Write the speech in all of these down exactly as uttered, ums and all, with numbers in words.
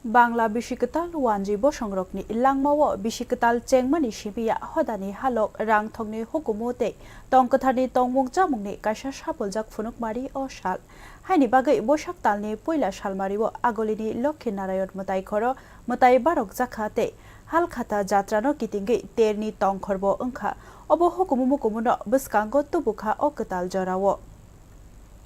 Bangla bisi kwtal wanjwi bosongrokni langmao bisi kwtal chengmani simi ya hodani halok rangthokni hukumu tei tong kwtharni tongmung chamungni kaisa sapuljak phunukmari o sal. Haini bagwi Boisak talni puila salmario Agolini Lokhi Narayon mwtai khoro mwtai barok jakha tei Halkhata jatrano kitingwi terni tongkhorbo wngkha. Obo hukumu mukumuno bwskango tubukha o kwtal jorao.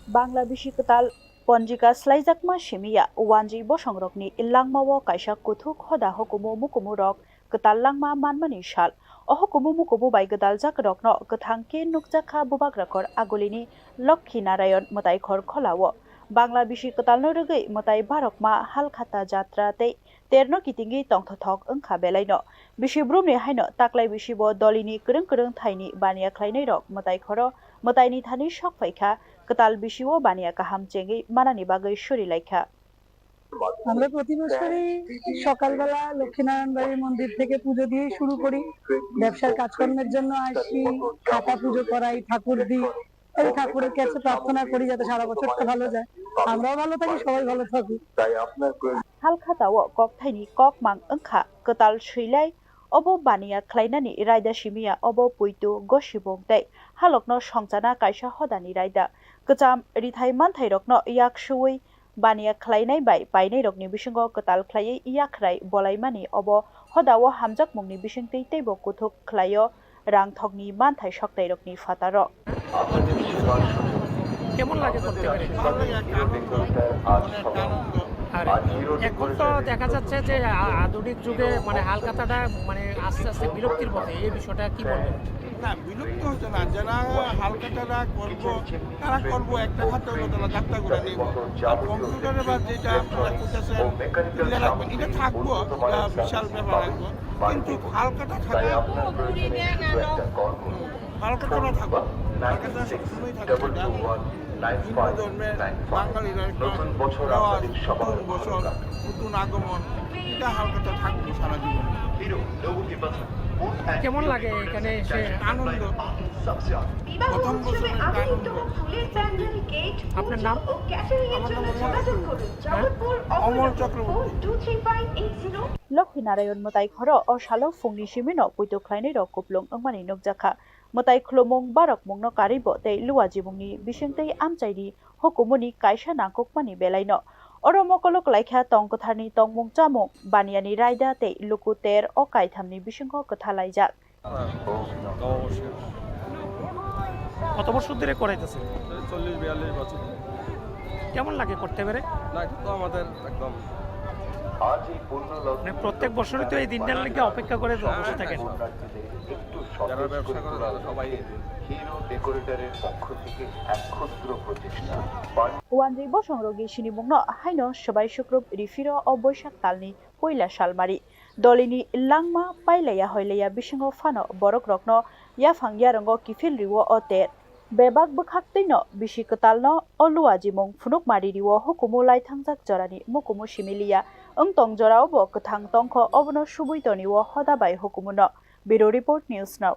Bangla bisi kwtal ponjika slaijakma simi ya wanjwi bosongrokni langmao kaisa kuthuk hoda hukumu mukumurok kwtal langma manmani sal. O hukumu mukumu bai gwdaljak rokno kwthang khe nukjakha Bubagrakhor Agolini Lokhi Narayon mwtai khor kholao. Bangla bisi kwtalno rwgwi mwtai barokma Halkhata jatra tei terno kitingwi tongthothok wngkha belaino. Bisi brumni haino taklai bisibo dolini kwrwng kwrwng thaini baniya khlainairok mwtai khoro mwtaini thani sok phaikha, kwtal bisio baniya kaham chengwi manani bagwi suri laikha. আমরা প্রতি বছরই সকালবেলা লক্ষ্মীনারায়ণ বাড়ির মন্দির থেকে পুজো দিয়ে শুরু করি। ব্যবসার কাজকর্মের জন্য আসি, খাতা পুজো করাই, ঠাকুর দিই। এই ঠাকুরের কাছে প্রার্থনা করি যাতে সারা বছরটা ভালো যায়, আমরাও ভালো থাকি, সবাই ভালো থাকুক। Halkhatao kokthaini kokmang wngkha kwtal swilai, obo baniya khlainani raida simiya, obo puitu, gosibung tei halokno songchana kaisa hodani raida. Kwcham rithai manthairokno yak suwi baniya khlainai bai painairokni bisingo kwtal khlaiwi yakhrai bolaimani obo hodao hamjakmungni bisingtwi teibo kuthuk khlaio rangthokni manthai soktairokni phataro. কেমন লাগে করতে পেরে? ভালো লাগে, একটা আনন্দ, মনে একটা আনন্দ। আর এখন তো দেখা যাচ্ছে যে আ-, আধুনিক যুগে মানে হালখাতাটা মানে আস্তে আস্তে বিলুপ্তির পথে, এই বিষয়টা কি বলবেন? না, বিলুপ্ত হচ্ছে না। যারা হালখাতাটা করবো, তারা করবো, একটা খাতে হলো তারা যাত্রা করে নিব। আর কম্পিউটারে বা যেটা আপনারা করতেছেন, তুলে রাখবেন, এটা থাকবো, এটা বিশাল ব্যাপার রাখবো। কিন্তু হালখাতা থাকবো। হালখাতা না থাকবো। হালখাতা সবসময় থাকবে। এটা হিন্দু ধর্মে বাঙালিরা একটা নতুন বছর, নতুন বছর, নতুন আগমন, এটা হালখাতা থাকবে সারা জীবন। কেমন লাগে এখানে এসে? আনন্দ। প্রথম বছরে একটা আনন্দ। আপনার নাম? আমার নাম অমল চক্রবর্তী। অমল Chakraborty. Lokhi Narayon mwtai khoro o salo phungni simino puitu khlainairok kuplung wngmani nukjakha. Mwtai khulumung, barokmungno karwibo tei luajimungni bisingtwi amchaini hukumuni kaisa nangkukmani belaino. Oro mokolo kwlaikha tong kwtharni tongmung chamung, baniyani raida tei luku ter o kaithamni bisingo kwthalaijak. অবশ্যই। কত বছর ধরে করাইতেছে? চল্লিশ বিয়াল্লিশ বছর। কেমন লাগে করতে পেরে? না, এটা তো আমাদের একদম মানে প্রত্যেক বছরই তো এই দিনটার লাগি অপেক্ষা করে বসে থাকেন। যারা ব্যবসা করে তারা সবাই। হিরো ডেকোরেটরের পক্ষ থেকে এক ক্ষুদ্র প্রচেষ্টা। Wanjwi bosongrokni sinimungno haino swbai sukrup riphiro o Boisak talni puila salmari. Dolini langma pailaiya hoilaiya bisingo phano borokrokno yaphang yarwngo kiphil rio o ter. Bebak bwkhaktwino bisi kwtalno o luajimung phunukmari rio hukumu laithangjak jorani mukumu similiya wngtong joraobo kwthang tongkho, obono subui tonio hoda bai hukumuno. Bureau Report, News Now.